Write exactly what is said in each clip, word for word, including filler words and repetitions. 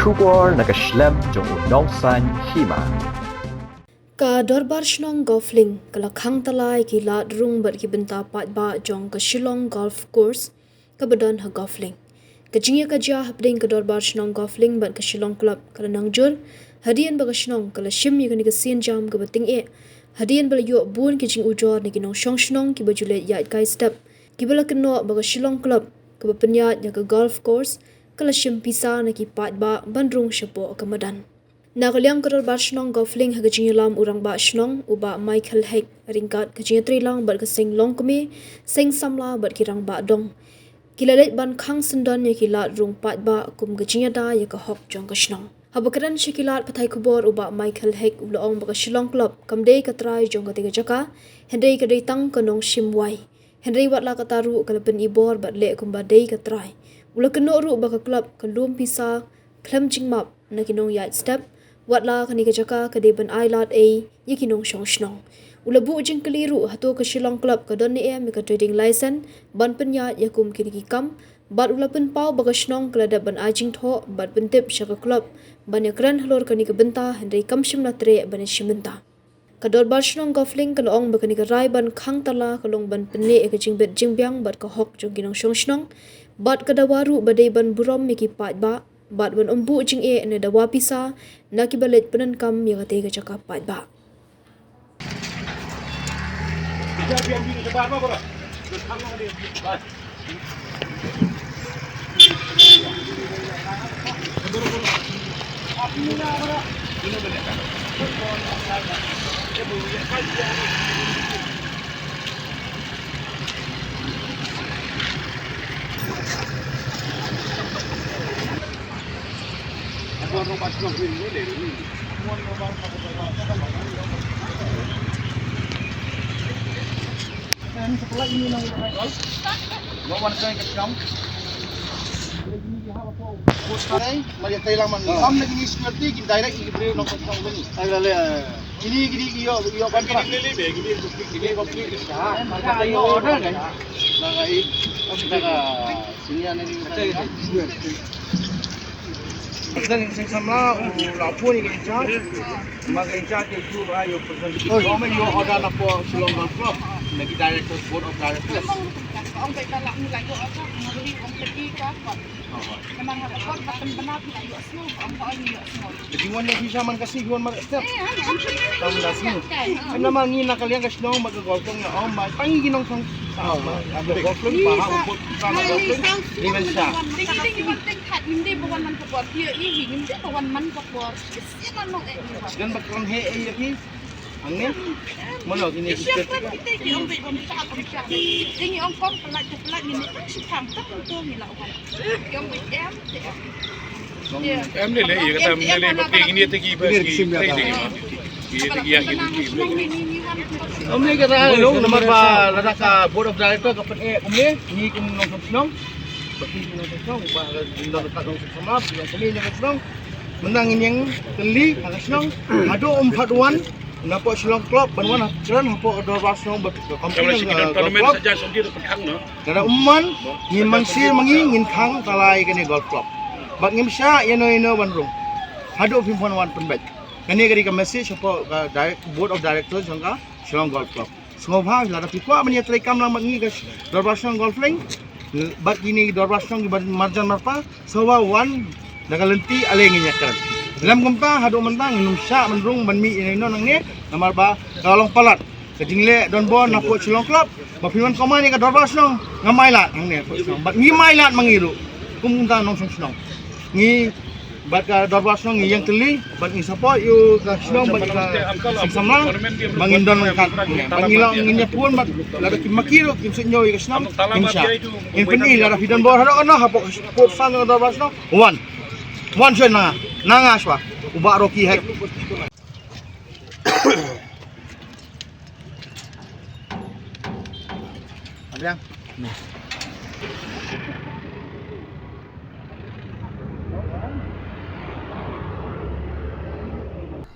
Khubor na ka shlem jong u nongsan hima. Ka Dorbar Shnong Golf Link ka la khang tala ïa ki lad rung bad ki bynta paidbah jong ka Shillong Golf Course kaba don ha Golf Link. Ka jingïakajia hapdeng ka Dorbar Shnong Golf Link bad ka Shillong Club ka la nang jur hadien ba ka shnong ka la shim ïa kane ka sienjam kaba tyngeh hadien ba la ïoh bun ki jingujor na ki nongshong shnong kiba ju leit ïaid kai step, kiba la kynnoh ba ka Shillong Club kaba pynïaid ïa ka golf course ka la shim pisa na ki paidbah ban rung shapoh ka madan. Na ka liang ka Dorbar Shnong Golf Link, ha ka jingïalam u Rangbah Shnong u Bah Michael Hek ryngkat ka jingïatreilang bad ka Seng Longkmie, Seng Samla bad ki Rangbah Dong, ki la leit ban khang syndon ïa ki lad rung paidbah kum ka jingïada ïa ka hok jong ka shnong. Haba kren sha ki lad pathai khubor, u Bah Michael Hek u la ong ba ka Shillong Club kam dei ka trai jong katei ka jaka, hynrei ka dei tang ka nongshim wai. Hynrei wat la katta ruh ka la pynibor bad leh kumba dei ka trai. U la kynnoh ruh ba ka club ka lum pisa khlem jingmap na ki nongïaid step, wat la kane ka jaka ka dei ban ai lad ei ïa ki nongshong shnong. U la buh jingkylli ruh, hato ka Shillong Club ka don ne em ïa ka trading license ban pynïaid ïa kum kine ki kam, bad u la pynpaw ba ka shnong ka la dep ban ai jingthoh bad pyntip sha ka club ban ïakren halor kane ka bynta, hynrei kam shym la treh ban ïashim bynta. Ka Dorbar Shnong Golf Link ka la ong ba kane ka rai ban khang tala ka long ban pynneh ïa ka jingbit jingbiang bad ka hok jong ki nongshong shnong, bad ka dawa ruh ba dei ban burom ïa ki paidbah bad ban ym buh jingeh ne dawa pisa na kiba leit pyndonkam ïa katei ka jaka paidbah. Kini ki dei ki ïoh, ïoh ban kra. Kini ki dei ki ïoh ban kra. Na ka i, na ka senior na ki. Seng, seng samla u la phone ïa ka in-charge. Ma ka in-charge te ju ba ïoh present. Oi. Ko me ïoh order na pdeng Shillong Golf Club. Na ki directors, board of directors. Ka jingwan ïa phi sha man ka sngi, wan mar step. Tam da sngi. Namar ngi na ka liang ka shnong bad ka golf club nga ong ba tang ngi ki nongshong. Golf club ba ha u put pisa na golf club. Ni man sha. Sdang ba kren heh ïa phi. Hangne. Mano kine ki step. Em le le, ïa kata em le le, ba phi kine te ki ba ki, te ki. Ïa te ki, ïa ki. Em le kata long namar ba lada ka board of director ka pyneh kumne, ngi kum nongshong shnong. Ba ki nongshong shnong, ba ngi nongshong shnong, ba ngi nongshong shnong. Mynta ngin ïeng tylli ha ka shnong, haduh um pat wan na pdeng Shillong Club, ban wan ha kren hapoh Dorbar Shnong bad ka company, eh, Golf Club. Lada um wan, ngin mansir ma ngi, ngin khang tala ïa kane Golf Club. Bad ngim shah ïano ïano ban rung haduh phim pat wan pynbeit. Kane ka dei ka message hapoh ka direct, board of directors jong ka Shillong Golf Club. Sngewbha lada phi kwah ban ïatrei kam lang bad ngi ka Dorbar Shnong Golf Link bad kine ki Dorbar Shnong kiba marjan marpa, sngewbha wan da ka lynti, ale ngin ïakren. Lem kumta haduh mynta ngin ym shah ban rung ban mih ïano ïano nangne namar ba ka long palat. Ka jingleh donbor na pdeng Shillong Club ba phi wan command ïa ka Dorbar Shnong, ngam ailad hangne pdeng Shnong bad ngim ailad ma ngi ruh kum kumta nongshong shnong. Ngi bad ka Dorbar Shnong ngi ïeng tylli bad ngi support ïa ka shnong bad ka seng samla ba ngin don ryngkat. Bad ngi long ngin ïa pun bad lada ki ma ki ruh kim sngewthuh ïa ka shnong, ngin shah. Ngin pyni lada phi donbor haduh kano hapoh ka sport san ka Dorbar Shnong, wan. Wan shuwa na nga, na nga shuwa. U Bah Rocky Hek. Abiang.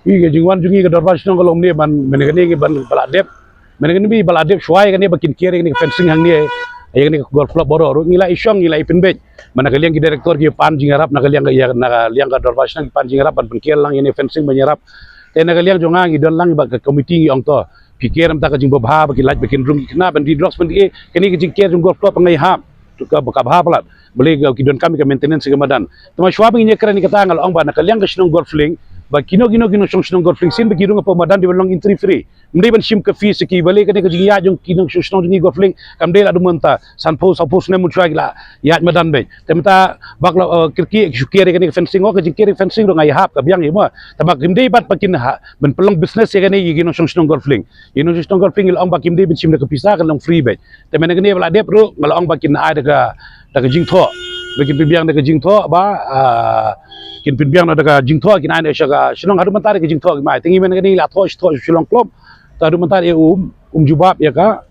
Ïa ka jingwan jong ngi ka Dorbar Shnong ka long ne ban, mynne kane ngi ban ba la dep. Mynne kane ngi ba la dep shuwa ïa kane ba kin kiar ïa kane ka fencing hangne. Ïa kane ka golf club baroh ruh ngi la i shong, ngi la i pynbeit. Ba na ka liang ki director ki pan jingïarap, na ka liang ka, ïa, na ka liang ka dorbar shnong ki pan jingïarap ban pynker lang ïa kane fencing ban ïarap. Te na ka liang jong nga ngi don lang bad ka committee ngi ong to, phi ker mynta ka jingbha ba ki light ba kin rung ki khynnah ban dih drugs ban dih, kane ka jingker jong golf club nga ïahap. Ka, ka bha palat. Balei ka, ki donkam ïa ka maintenance ïa ka madan. Te ma shuwa ba ngin ïakren ïa kata nga la ong ba na ka liang ka shnong Golf Link, ba kino kino ki nongshong shnong Golf Link sien ba ki rung hapoh madan dei ban long entry free. Ym dei ban shim ka fees ïa ki, balei kane ka jingïaid jong ki nongshong shnong jong ngi Golf Link kam dei la dum mynta, sanphew sawphew snem mynshuwa ki la ïaid madan beit. Te mynta bad la, eh, kyrkieh ki shu ker ïa kane ka fencing, oh, ka jingker ïa ka fencing ruh nga ïahap, ka biang ïa mo. Te ma kim dei pat ba kin ha ban pynlong business ïa kane ïa ki nongshong shnong Golf Link. Ïa ki nongshong shnong Golf Link ngi la ong ba kim dei ban shim da ka pisa, kan long free beit. Te mynta kane ba la dep ruh nga la ong ba kin ai da ka, da ka jingthoh. Ba kin pynbiang da ka jingthoh ba, ah, kin pynbiang da ka jingthoh kin ai da sha ka shnong, haduh mynta da ka jingthoh kim ai. Te ngi mynta kane la thoh, thoh sha Shillong Club. Te haduh mynta ïa um, um jubab ïa ka,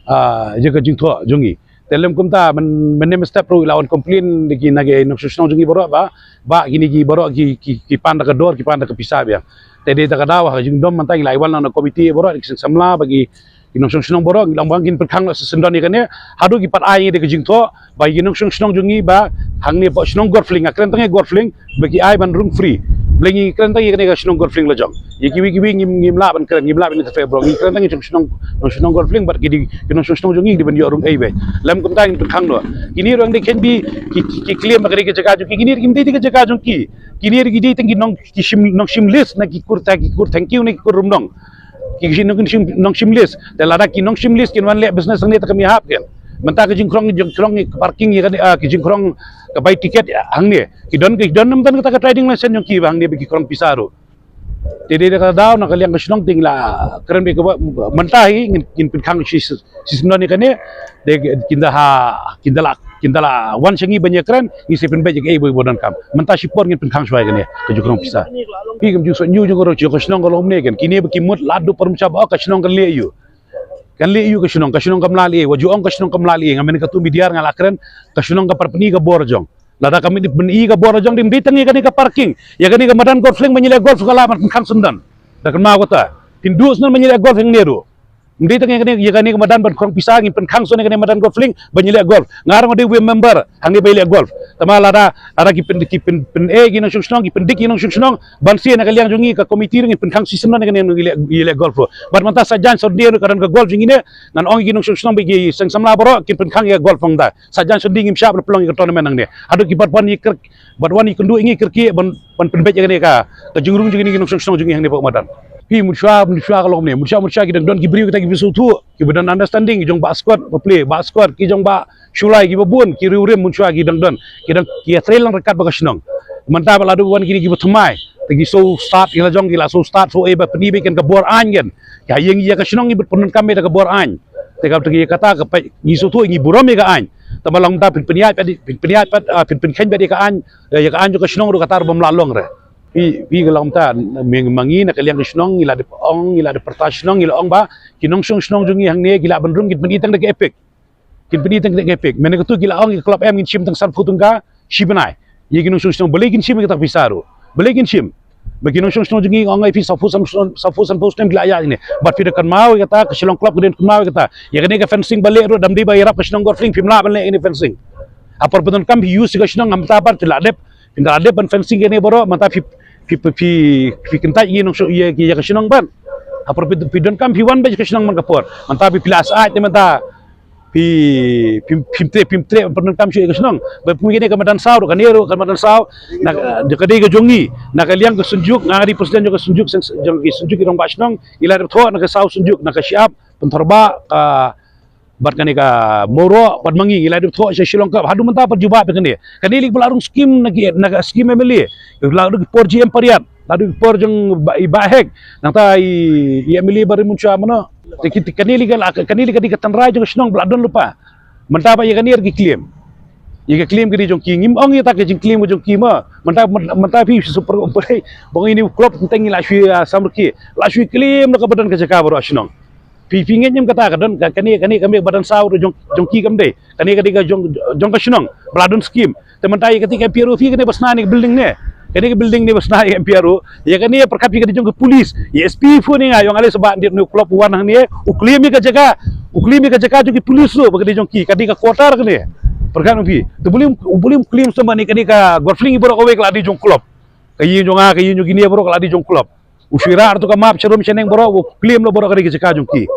ah, ïa ka jingthoh jong ngi. Te lem kumta myn, mynne mynstep ruh la wan complain da ki na ki nongshong shnong jong ngi baroh ba, ba kine ki baroh ki, ki, ki pan da ka dor, ki pan da ka pisa biang. Te dei da ka daw ha ka jingdom mynta ngi la ai wal na committee baroh, ki seng samla bad ki, ki nongshong shnong baroh, ngi la ong ba ngin pynkhang noh shisyndon ïa kane, haduh ki pat ai ïa ka jingthoh ba ki nongshong shnong jong ngi ba hangne hapoh shnong Golf Link, nga kren tang ïa Golf Link, ba ki ai ban rung free. Balei ngi kren tang ïa kane ka shnong Golf Link la jong. Ïa kiwei kiwei ngim, ngim lah ban kren, ngim lah ban interfere baroh. Ngi kren tang ïa shnong, shnong Golf Link bad ki dei, ki nongshong shnong jong ngi dei ban ïoh rung ei beit. Lem kumta ngin pynkhang noh. Kine ruh dei khein bi ki, ki, ki claim ba ka dei ka jaka jong ki, kine ruh kim dei ka jaka jong ki. Kine ruh ki dei tang ki nong, ki shim, nongshim lease na ki kur, ta ki kur Thangkhiew na ki kur Rumnong. Ki, ki nongshim, nongshim lease. Te lada ki nongshim lease kin wan leh business hangne te kam ïahap kin. Mynta ka jingkhrong, jingkhrong parking ïa kane, ah, ka jingkhrong ka bai tiket ïa hangne. Ki don, ki don mynta kata ka trading license jong ki ba hangne ba ki khrong pisa ruh. Te dei da ka daw na ka liang ka shnong te ngi la kren beit kaba mynta hi ngin, ngin pynkhang shi, shi, shisyndon ïa kane. Te kin da ha, kin da la, kin da la wan sha ngi ban ïakren, ngi sa pynbeit ïa kaei ba donkam. Mynta shipor ngin pynkhang shuwa ïa kane ka jingkhrong pisa. Phi kam ju sot ñiew jong ka, jong ka shnong ka long kumne kan. Kine ba ki mut lad du parum sha ba, oh, ka shnong kan leh ïa u. Kan leh ïa u ka shnong, ka shnong kam lah leh, wat ju ong ka shnong kam lah leh, nga mynne katto mynta nga la kren, ka shnong ka pynïoh ka bor jong. Lada ka mynta pynïoh ka bor jong, ym dei tang ïa kane ka parking, ïa kane ka madan Golf Link ban ïaleh golf ka lah ban pynkhang shisyndon. Da kynmaw kata. Phin duh shisyndon ban ïaleh golf hangne ruh. Ym dei tang ïa kane, ïa kane ka madan ban khrong pisa, ngin pynkhang shisyndon ïa kane madan Golf Link ban ïaleh golf. Nga ruh nga dei uwei u member hangne ba ïaleh golf. Tangba lada, lada ki pyn, ki pyn, pyn, eh, ki nongshong shnong, ki pyndik ki nongshong shnong, ban sien na ka liang jong ngi ka committee ruh ngin pynkhang shisyndon ïa kane ïaleh, ïaleh golf ruh. Bad mynta sa jan sa dien ruh ka don ka golf jong ngi ne, ngan ong ïa ki nongshong shnong bad ki seng samla baroh kin pynkhang ïa ka golf mynta. Sa jan sa dien ngim shah ban pynlong ïa ka tournament hangne. Haduh ki bat wan ïa kyrk, bat wan ïa kynduh ïa ngi kyrkieh ban, ban pynbeit ïa kane ka, ka jingrung jong ngi ki nongshong shnong jong ngi hangne hapoh madan. Phi, mynshuwa, mynshuwa ka long kumne, mynshuwa, mynshuwa ki dang don ki briew kita kiba sngewthuh, kiba don understanding, ki jong Bah Scott, Bah Play, Bah Scott, ki jong Bah Shullai, kiba bun, ki riewrim mynshuwa ki dang don, ki dang, ki ïatrei lang ryngkat bad ka shnong. Mynta ba la dep wan kine kiba thymmai, te ki shu start, ki la jong, ki la shu start, shu, eh, ba pyni beit kan ka bor aiñ kan. Ka ïing ïa ka shnong ngi bad pyndonkam beit da ka bor aiñ. Te ka, te kata ka peit ngi sngewthuh, ngi burom ïa ka aiñ. Tangba long mynta phin pynïaid pat, phin pynïaid pat, ah, phin pynkheiñ pat ïa ka aiñ, ïa ka aiñ jong ka shnong ruh kata ruh bym lah long re. Phi, phi, ka long mynta, ma ngi na ka liang ka shnong ngi la dep ong, ngi la dep pyrta shnong, ngi la ong ba ki nongshong shnong jong ngi hangne ki lah ban rung, kin pyni tang da ka EPIC. Kin pyni tang da ka EPIC. Mynne katto ki la ong ïa ka Club M ngin shim tang sanphew tyngka shi bnai. Ïa ki nongshong shnong balei kin shim ïa kata ka pisa ruh? Balei kin shim? Ba ki nongshong shnong jong ngi, nga ong ïa phi, sawphew san, sawphew sanphew snem ki la ïaid hangne. Bad phi da kynmaw ïa kata, ka Shillong Club ka dang kynmaw ïa kata. Ïa kane ka fencing ba leh ruh da ym dei ba ïarap ka shnong Golf Link, phim lah ban leh ïa kane fencing. Ha por ba donkam phi use ïa ka shnong, ha mynta pat phi la dep, phi la dep ban fencing kane baroh, mynta phi, phi, phi, phi, phi kyntait ïa nongshong, ïa, ïa ka shnong pat. Ha por phi, phi donkam phi wan beit ka shnong man ka por. Mynta phi, phi la sah te mynta phi, phim, phim treh, phim treh pyndonkam shuh ïa ka shnong. Ba phi, kane ka madan saw ruh, kane ruh ka madan saw, na ka, ka dei ka jong ngi, na ka liang ka Synjuk, nga dei president jong ka Synjuk, seng, jong ki Synjuk ki rangbah shnong, ngi la dep thoh na ka saw Synjuk, na ka Shyiap, Pynthorba, ka, bad kane ka Mawroh, bad ma ngi, ngi la dep thoh sha Shillong Club, haduh mynta pat jubab ïa kane. Kane lei ba la rung skim na ki, na ka skim M L A, la rung por G M Pariat. La dei por jong Bah, i Bah Hek, nangta i, i M L A barim mynshuwa mano. Te ki, kane lei ka la, kane lei ka dei ka tynrai jong ka shnong ba la don lypa. Mynta ba ïa kane ki claim. Ïa ka claim ka dei jong ki, ngim ong ïa ta ka jingclaim ka jong ki ma. Mynta, mynta phi super, ba ngi ni club teng ngi la shu, ah, samrkhie. La shu claim na ka ba don ka jaka baroh shnong. Phi, phi ngeit ne em kata ka don, ka, kane, kane, kane ba don saw ruh jong, jong ki kam dei. Kane ka dei ka jong, jong ka shnong. Ba la don skim. Te mynta ïa kata ka M P R O phi kane ba shna ne ka building ne. Kane ka building ne ba shna ïa ka M P R O. Ïa kane pyrkhat phi ka dei jong ka police. Ïa S P phone ïa nga, ïa nga lei sa ba ndit ne u club wan hangne. U claim ïa ka jaka. U claim ïa ka jaka jong ki police ruh ba ka dei jong ki, ka dei ka quarter kane. Pyrkhat ong ki. Te u Bulim, u Bulim claim sa ba ne ka dei ka Golf Link baroh kawei ka la dei jong club. Ka ïing jong nga, ka ïing jong kine baroh ka la dei jong club. U Shira ruh tu ka map sharum shaneng baroh, u claim lo baroh ka dei ka jaka jong ki.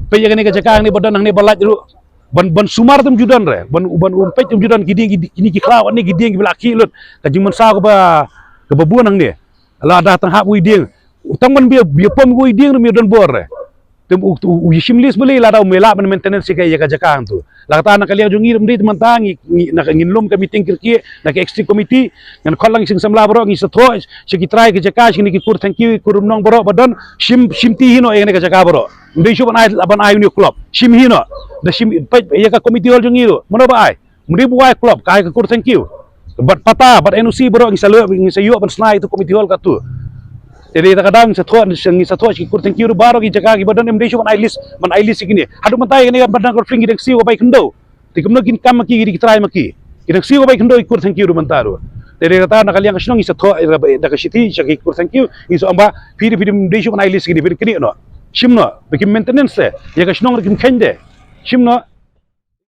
Peit ïa kane ka jaka hangne ba don hangne ba lait ruh. Ban, ban sumar te ym ju don re. Ban, ban um peit te ym ju don ki dieng ki, kine ki khlaw ne ki dieng kiba la khih lut. Ka jingmynsaw kaba, kaba bun hangne. Lada tang hap u dieng. Tang ban bia, bia pom u dieng ruh ym don bor re. Te u, u, u shim list balei lada um lah ban maintenance ïa ka, ïa ka jaka hangtu. La kata na ka liang jong ngi ruh ym dei te mynta ngi, ngi, na ka ngin lum ka meeting kyrkieh na ka executive committee, ngan khot lang ïa ki samla baroh ngi sa thoh sha ki trai ka jaka sha kine ki kur thank you, kur nong baroh ba don, shim, shim ti hi noh ïa kane ka jaka baroh. Ym dei shuh ban ai, ban ai une u club. Shim hi noh. Da shim peit ïa ka committee hall jong ngi ruh. Mano ba ai? Ym dei ba u ai club, ka ai ka kur thank you. Bad pata, bad N O C baroh ngi sa leh, ngi sa ïoh ban shna ïa tu committee hall katu. Te dei ta ka daw ngi sa thoh, ngi sa thoh sha ki kur thank you ruh baroh ki jaka kiba don, ym dei shuh ban ai list, ban ai list ïa kine. Haduh mynta ïa kane ka Badnang Golf Link ki dang siew ka bai khyndew. Te kumno kin kam ma ki, ki dang trai ma ki. Ki dang siew ka bai khyndew ki kur thank you ruh mynta ruh. Te dei kata na ka liang ka shnong ngi sa thoh, eh, da ka shithi sha ki kur thank you, ngi sa ong ba phi dei, phi dei, ym dei shuh ban ai list ïa kine, phi dei kine noh. Shim noh, ba ki maintenance te. Ïa ka shnong ruh kim kheiñ de. Shim noh.